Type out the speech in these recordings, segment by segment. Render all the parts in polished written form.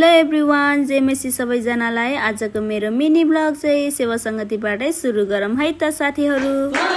Hello everyone, जय Messi सबैजनालाई। आजको मेरो मिनी ब्लग चाहिँ सेवा संगतिबाटै सुरु गरौँ है त साथीहरू।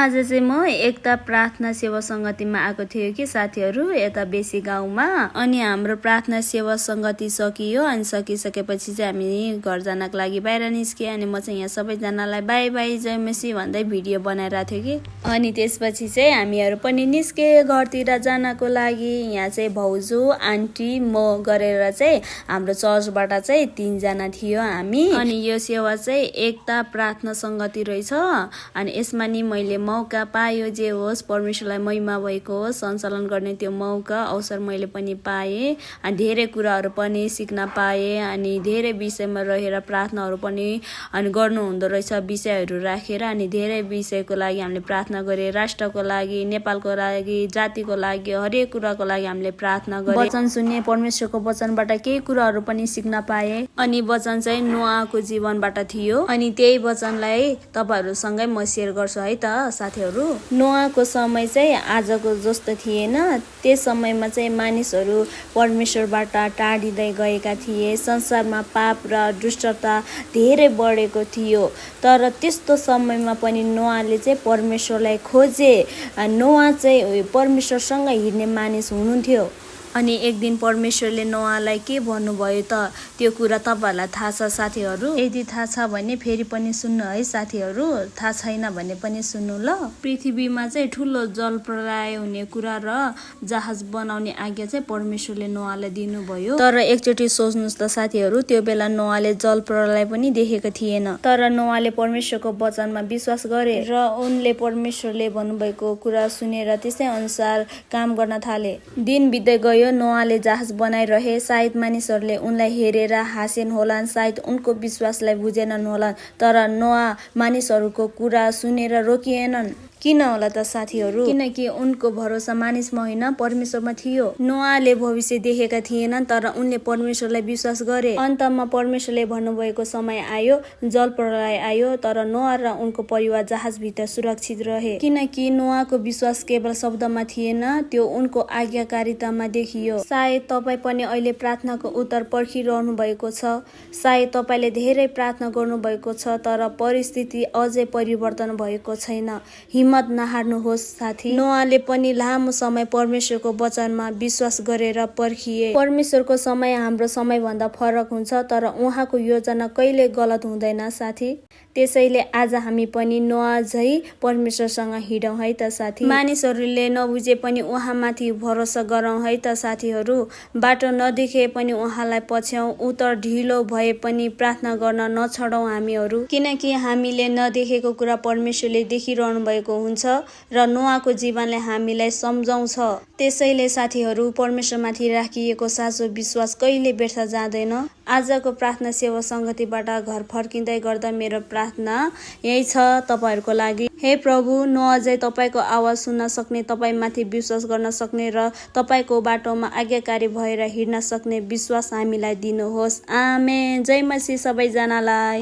आज चाहिँ म एकता प्रार्थना सेवा संगतिमा आएको थियो कि साथीहरू, यता बेसी गाउँमा। अनि हाम्रो प्रार्थना सेवा संगति सकियो। अनि सकिसकेपछि चाहिँ हामी घर जानका लागि बाहिर निस्के। अनि म चाहिँ यहाँ सबैजनालाई बाई बाई जय मेसी भन्दै भिडियो बनाइरहेको थियो कि। अनि त्यसपछि चाहिँ हामीहरू पनि निस्के घरतिर जानको लागि। यहाँ चाहिँ भाउजू, आन्टी, म गरेर चाहिँ हाम्रो चर्चबाट चाहिँ 3 जना थियो हामी। अनि यो सेवा चाहिँ एकता प्रार्थना संगति रहेछ। अनि यसमा नि मैले मौका पायो, जे होस् परमेश्वरलाई महिमा भएको होस्, सञ्चालन गर्ने त्यो मौका अवसर मैले पनि पाएँ। अनि धेरै कुराहरू पनि सिक्न पाएँ। अनि धेरै विषयमा रहेर प्रार्थनाहरू पनि अनि गर्नु हुँदो रहेछ, विषयहरू राखेर। अनि धेरै विषयको लागि हामीले प्रार्थना गरे, राष्ट्रको लागि, नेपालको लागि, जातिको लागि, हरेक कुराको लागि हामीले प्रार्थना गरे। वचन सुने, परमेश्वरको वचनबाट केही कुराहरू पनि सिक्न पाएँ। अनि वचन चाहिँ नोआको जीवनबाट थियो। अनि त्यही वचनलाई तपाईहरुसँगै म शेयर गर्छु है त साथीहरू। नोआको समय चाहिँ आजको जस्तो थिएन। त्यस समयमा चाहिँ मानिसहरू परमेश्वरबाट टाढिँदै गएका थिए। संसारमा पाप र दुष्टता धेरै बढेको थियो। तर त्यस्तो समयमा पनि नोआले चाहिँ परमेश्वरलाई खोजे। नोआ चाहिँ परमेश्वरसँग हिँड्ने मानिस हुनुहुन्थ्यो। अनि एक दिन परमेश्वरले नोआलाई के भन्नुभयो त त्यो कुरा तपाईहरुलाई थाहा छ साथीहरू। यदि थाहा छ भने फेरि पनि सुन्नु है साथीहरू, थाहा छैन भने पनि सुन्नु ल। पृथ्वीमा चाहिँ ठुलो जल प्रलय हुने कुरा र जहाज बनाउने आज्ञा चाहिँ परमेश्वरले नोआलाई दिनुभयो। तर एकचोटि सोच्नुस् त साथीहरू, त्यो बेला नोआले जल प्रलय पनि देखेको थिएन। तर नोआले परमेश्वरको वचनमा विश्वास गरे र उनले परमेश्वरले भन्नुभएको कुरा सुनेर त्यसै अनुसार काम गर्न थाले। दिन बित्दै गयो, नोआले जहाज बनाइरहे। सायद मानिसहरूले उनलाई हेरेर हाँसेन होलान्, सायद उनको विश्वासलाई बुझेनन् होलान्। तर नोआ मानिसहरूको कुरा सुनेर रोकिएनन्। किन होला त साथीहरू? किनकि उनको भरोसा मानिसमा होइन परमेश्वरमा थियो। नोआले भविष्य देखेका थिएनन्, तर उनले परमेश्वरलाई विश्वास गरे। अन्तमा परमेश्वरले भन्नुभएको समय आयो, जल प्रलय आयो। तर नोआ र उनको परिवार जहाजभित्र सुरक्षित रहे। किनकि नोआको विश्वास केवल शब्दमा थिएन, त्यो उनको आज्ञाकारितामा देखियो। सायद तपाईँ पनि अहिले प्रार्थनाको उत्तर पर्खिरहनु भएको छ। सायद तपाईँले धेरै प्रार्थना गर्नुभएको छ, तर परिस्थिति अझै परिवर्तन भएको छैन। हिम्मत नहार्नुहोस् साथी। नोआले पनि लामो समय परमेश्वरको वचनमा विश्वास गरेर पर्खिए। परमेश्वरको समय हाम्रो समयभन्दा फरक हुन्छ, तर उहाँको योजना कहिले गलत हुँदैन साथी। त्यसैले आज हामी पनि नोआ झै परमेश्वरसँग हिँडौँ है त साथी। मानिसहरूले नबुझे पनि उहाँमाथि भरोसा गरौँ है त साथीहरू। बाटो नदेखे पनि उहाँलाई पछ्याउँ। उत्तर ढिलो भए पनि प्रार्थना गर्न नछडौँ हामीहरू। किनकि हामीले नदेखेको कुरा परमेश्वरले देखिरहनु भएको हुन्छ र नोआको जीवनले हामीलाई सम्झाउँछ। त्यसैले साथीहरू, परमेश्वरमाथि राखिएको साँचो विश्वास कहिले व्यर्थ जाँदैन। आजको प्रार्थना सेवा संगतिबाट घर फर्किँदै गर्दा मेरो प्रार्थना यही छ तपाईहरुको लागि। हे प्रभु, नोआ चाहिँ तपाईको आवाज सुन्न सक्ने, तपाईमाथि विश्वास गर्न सक्ने र तपाईको बाटोमा आज्ञाकारी भएर हिँड्न सक्ने विश्वास हामीलाई दिनुहोस्। आमेन। जय मसीह सबैजनालाई।